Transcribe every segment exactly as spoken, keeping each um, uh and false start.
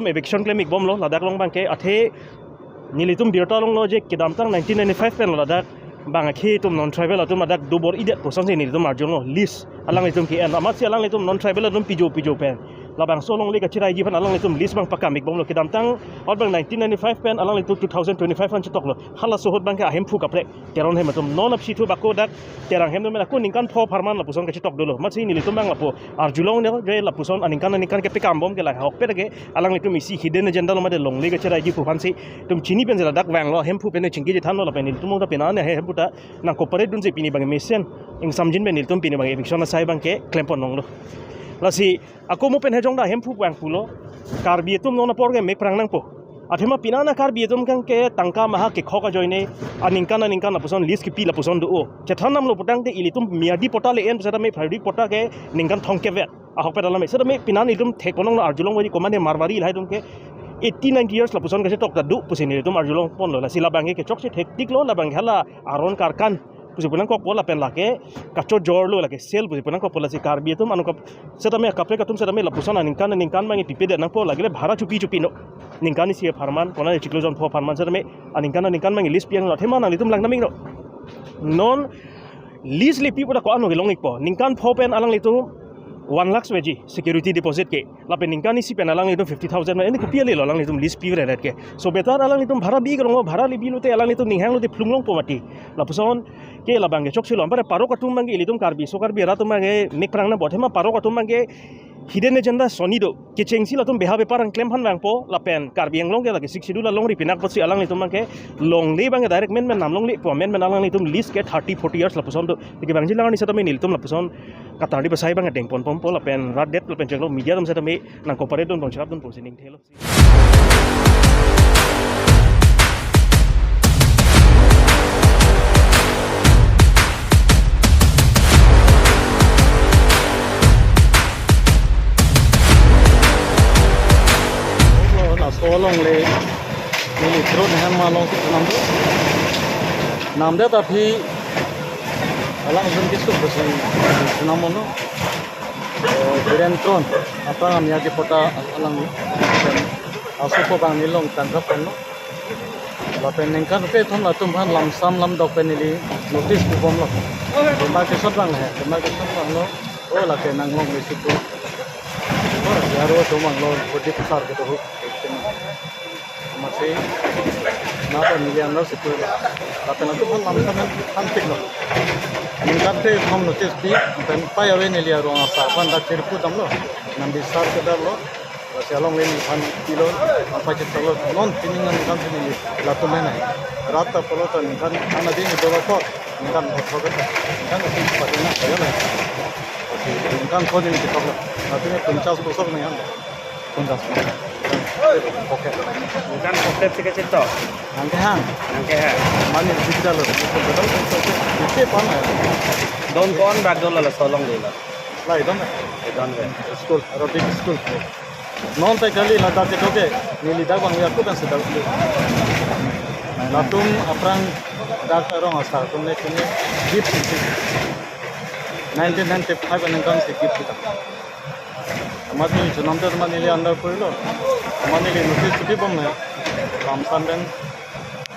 Eviction klem-ik bomlo ladak along abangke, athe nelitum birta longlo je kedamtang nineteen ninety-five pen lo ladak bang akhei atum non tribal atum ladak dobor-idet pu asonsi nelitum arjulonglo, lease alanglitum ke-en, amatsi alanglitum non tribal atum pijo pijo pen labangso alongle kacheraiji aphan alanglitum lease abang pakam-ik bomlo. Kedamtang ahut abang nineteen ninety-five pen alanglitum two thousand twenty-five an chetoklo. Halaso ahut abangke ahemphu kaprek Teron ahem atum, non aphi thu bako dak Terang ahem atum ako ningkan pho apharman lapuson kachetok dolo. Amatsi nelitum abang lapu arjulong ne je lapuson aningkan aningkan kepakam bom ke la ahokpet ke alanglitum isi hidden agenda lo mate longle kacheraiji pu aphansi itum chini pensi ladak vanglo, ahemphu pen chingki chethanlo lapen nelitum ta pina ne ahemphu ta nang cooperate dunsi pini abang mesen ingsamjin pen nelitum pini abang eviction asai abangke klempon longlo. Lasi ako mo pen hejong ta ahemphu abang pulo, Karbi atum non apor ke mek prang nangpo. Athema pina na Karbi atum kangke tangka maha kekhok ajoine aningkan aningkan lapuson lease kepi lapuson do-o. Chethan damlo putangte ilitum miyadi patta le-en setame periodic patta ke ningkan thomkep vet. Ahokpet alam setame pina nelitum thekpon longlo, arjulong wadi komane Marwari lahai atum ke eighty ninety years lapuson kachetok ta do pusi nelitum arjulongponlo. Lasi labangke kechokche thektiklo, labangke hala aron karkan pusi pu nangkokpo lapen lake kachojorlo, lake sale pusi pu nangkokpo. Lasi Karbi atum anokap setame kaprek atum setame lapuson aningkan aningkan abang pipedet nangpo, lake le bhara chupi chupi no. Ningkan isi apharman, konat chiklo jon pho apharman setame aningkan aningkan abang lease pi-en lo, athema nanglitum lang damik no. Non lease le pi pu ta ko-an lo kelong-ikpo. Ningkan pho pen alanglitum one lakh veji security deposit ke. Lapen ningkan isi pen alanglitum fifty thousand, eni kopi ale lo alanglitum lease pi-re ret ke. So better alanglitum bhara bi kelong, bhara le bi lote alanglitum ninghang lote phlung longpo mati. Lapuson ke labangke chokchelo. Anpar parok atum abangke ilitum Karbi, so Karbi rat atum abangke mek prang nangpo, athema parok atum abangke hidden agenda soni do. Kechengsi latum beha bepar nangklem aphan vangpo lapen Karbi Anglong ke lake Sixth Schedule alongri pinak apotsi alanglitum abangke longle abangke direct men men nam longle po, men men alanglitum lease ke thirty forty years lapuson do. Tiki bangji lang arni setame nelitum lapuson katardi pasai abang adeng ponponpo lapen rat det lapen chenglo media atum setame nang cooperate dun pon chirap dun ponsi ningthelo. Laso alongle neli drone hem along si nangdo. Namdet aphi alang zun kisuk besi nang mono. Eh, Biren Tron, aphrang amya ke patta alang, aso ko abang nelong tangkap ponlo. Lapen ningkan kethom atum aphan lamsam lamdok pen neli notice pibomlo. Demarcation abang le, demarcation abang lo. O lake nanglongle situ. O lake aro atum abang lo, bodi pasar kedo ho. Amatsi napa neli anlo situ. Lapen atum aphan lamsam aphan piklo. Ningkan kethom notice pi, lapen pai ave neli arong asar aphan dak tirpu damlo. Nang bisar kedamlo. Lasi alongle aphan pilo, aphan pachit talo. Non pini ningkan pini latum hena. Rat ta pulo ta ningkan ana ding dolo ko. Ningkan hot hot ta. Ningkan atum pati na kaya na. Ningkan ko din kita lo. Latum ni ponchas bosor ningkan. Ponchas. Oke. Ningkan oke sike chito. Nangkehang. Nangkehang. Mane sikda lo. Ite pan ya. Don ko-an bak dolo laso alongle lo? Lai don. Don ve. School, Arabic school. Non ta kali ladak kedo ke, neli dak abang ya kudan sedang. Latum aphrang dak arong asar atum le kini gift. Nineteen ninety-five aningkan si gift kita. Amat neli chunam te amat neli under purilo. Amat neli notice chutibom ne. Lamsam pen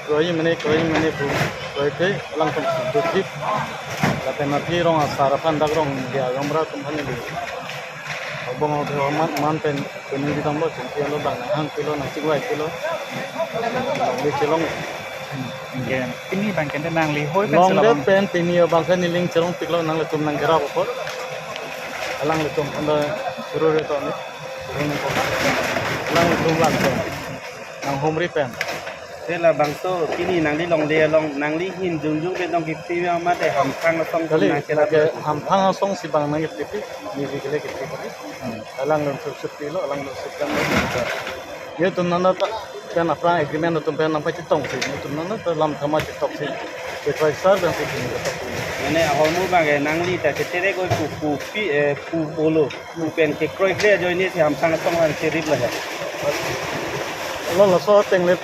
kroi mene, kroi mene pu, kroi te alangtum si gift. Lapen aphi rong asar aphan dak rong dia gamra atum aphan neli. Abang atum amat man pen kuning di damlo, chingki lo bang hang kilo, nang chingvai kilo. Neli chelong. Ke, pini abangke nangli hoi pen longle selabang. Pen pini abangke neli chelong piklo, nanglitum nang kera bokot. Alanglitum anda suruh re to ni. Alanglitum lang to. Nang humri pen. Te labangso pini nangli longle along, nangli ahin jongjong pen dong kipti ma mate hamphang asong kali, nang kela lake hamphang asong si abang nang kipti, neli kele kipti. Alangtum sup sup pilo, alangtum sup kan lo. Netum nana ta pen aphrang agreement atum pen nang pachitong si, netum nana ta lam thama chitok si. Ke try sar dan si kini ketok. Mane ahormu abangke nangli ta chetere koi pu pu pi, eh, pu bolo. Pu pen kekroi kre ajoine si hamphang asong aphan cherip lo he. Lo laso ateng le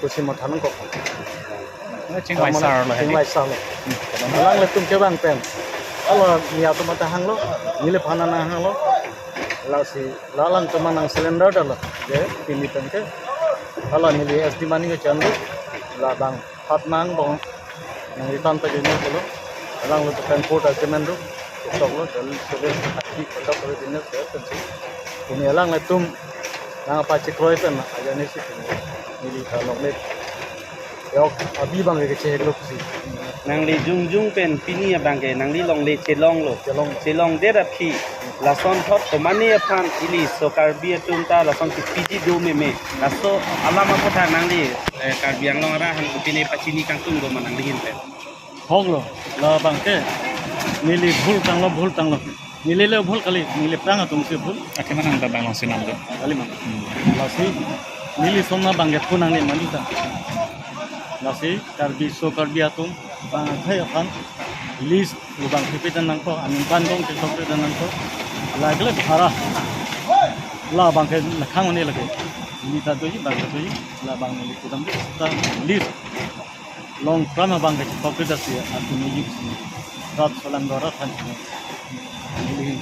pusi matha nangkok. Chingvai sar lo he. Chingvai sar lo. Alanglitum kevang pen. Alo ni atum ata hanglo, neli aphan nang hanglo. Lasi la alangtum nang surrender dalo. Je pini pen ke hala neli S D money kechandu. La bang phat nang bong nang return pajinlo pulo. Alangtum pen court agreement do. Choklo dan sudah hati kotak kami dinner saya pensi. Pini alanglitum nangpachekroi pen aja ni si pini. Neli ta longle yok abi abang ke chehek lo pusi. Nangli jongjong pen pini abang ke nangli longle chelonglo. Chelong. Chelongdet aphi lason thot tomani aphan iliso Karbi atum ta lason kepiji do meme. Laso alam aphuthak nangli, eh, Karbi Anglong arat aphan kopine pachini kangtung do ma nangli ahin pen? Hoklo, la abang ke neli bhul tanglo, bhul tanglo. Neli le bhul kali, neli aphrang atum si bhul. Akhema nang ta bang long sinam do. Kali mang. Hmm. Lasi neli sonna abang ke phone nangli mani ta. Lasi Karbi, so Karbi atum bang akhai aphan list lo bang kepi dan nangkok, aning pan kong ketok dan nangkok. Lagile bhara. La abang ke nakhang mani lagi. Neli ta doji, bang ke doji. La abang neli kudam de ta list. Long term abang ke chepakri dasi atum ejik si. Rat solang dorat han si. Neli.